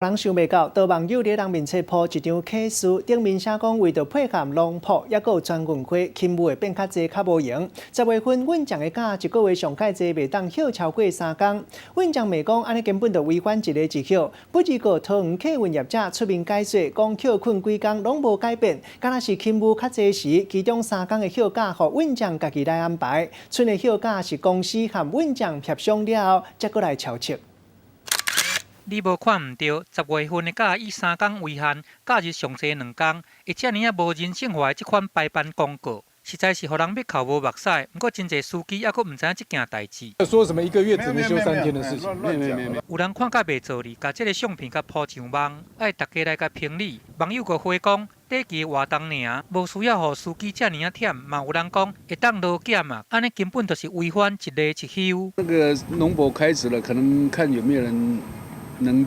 人想袂到，多網友佇人面冊 po 一張啟事，頂面寫講為著配合農博，抑閣有全運會，勤務會變較濟較無閒。10月份運將的假一個月上蓋濟袂當歇超過3工。運將罵講按呢根本就違反一例一休。不過桃園客運業者出面解說，講歇睏幾工攏無改變，敢若是勤務較濟時，其中3工的歇假予運將家己來安排，賰的歇假是公司和運將協商了後，才閣來敲測。你無看毋著，10月份的假以3工為限，假日上濟2工，會遮爾仔無人性化的這款排班公告，實在是予人欲哭無目屎。毋過真濟司機猶閣毋知影這件代誌。說什麼一個月只能休3天的事情？沒沒沒沒。有人看甲袂做哩，共這个相片共 po 上網，愛大家來共評理。網友閣回講，短期活動爾，無需要予司機遮爾仔忝。嘛有人講會當勞檢啊，按呢根本就是違反一例一休。那個農博開始了，可能看有沒有人能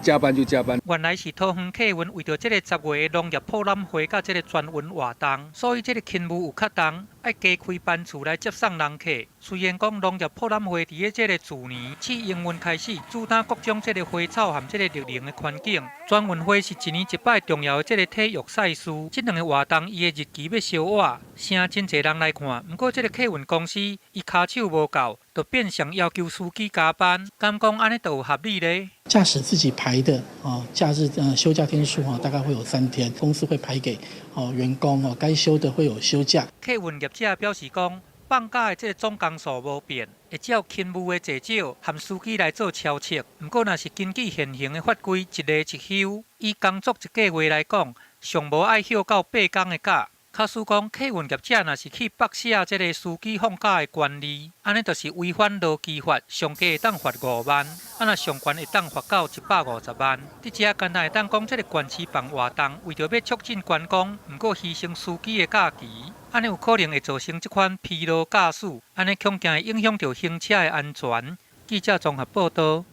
加班就加班。原來是桃園客運為著這個10月的農業博覽會佮這個全運活動，所以這個勤務有較重，愛加開班次來接送人客。雖然講農業博覽會佇咧這個次年試營運開始，主打各種這個花草和這個綠能的環境。全運會是一年一擺重要的這個體育賽事，這兩個活動伊的日期欲相倚，誠真濟人來看。毋過這個客運公司伊跤手無夠，就變相要求司機加班，敢講按呢就有合理咧？駕駛自己排的哦，假日休假天數大概會有3天，公司會排給哦員工哦，該休的會有休假。客運業者表示講，放假的這個總工數無變，會照勤務的濟少和司機來做超測。毋過，若是根據現行的法規，一例一休，以工作一個月來講，上無愛歇到8工的假。假使講客運業者若是去剝削這個司機放假的權利，按呢就是違反勞基法，上低會當罰5萬，啊若上懸會當罰到150萬。佇遮簡單會當講，這個縣市辦活動，為著欲促進觀光，毋過犧牲司機的假期，按呢有可能會造成這款疲勞駕駛，按呢恐驚會影響著行車的安全。記者綜合報導。